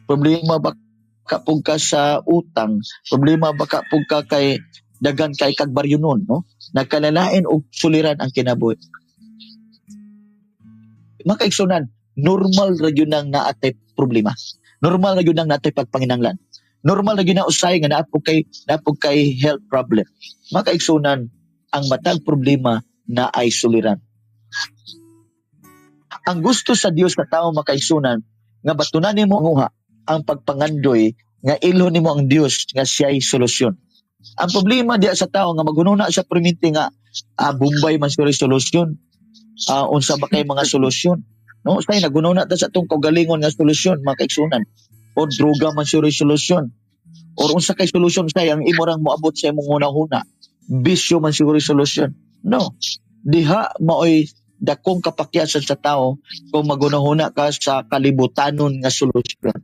Problema baka pug ka sa utang, problema baka pug ka kay daghan kay kag baryonon, no? Nagkalalain og suliran ang kinabuhi. Mga kaigsunan, normal ra gyud nang naa tay problema. Normal ra gyud nang naa tay pagpanginanglan. Normal ra gyud na usay nga naa pud kay health problem. Mga kaigsunan, ang matag problema naay suliran. Ang gusto sa Dios sa tao, mga kaigsunan, nga batunan nimo ang uha ang pagpangandoy nga ilhon nimo ang Dios nga siya'y solusyon. Ang problema diya sa tao nga maghununa sa perminti nga Bombay man siguro solusyon. Unsa ba kay mga solusyon? No, say naghununa ta sa atong kaugalingon nga solusyon, mga kaigsunan. Or droga man siguro solusyon. Or unsa kay solusyon say ang imo rang moabot sa imong hunahuna. Bisyo man siguro solusyon. No. Diha maoy dakong kapakyasan sa tao kung magunahuna ka sa kalibutanon nga solusyon.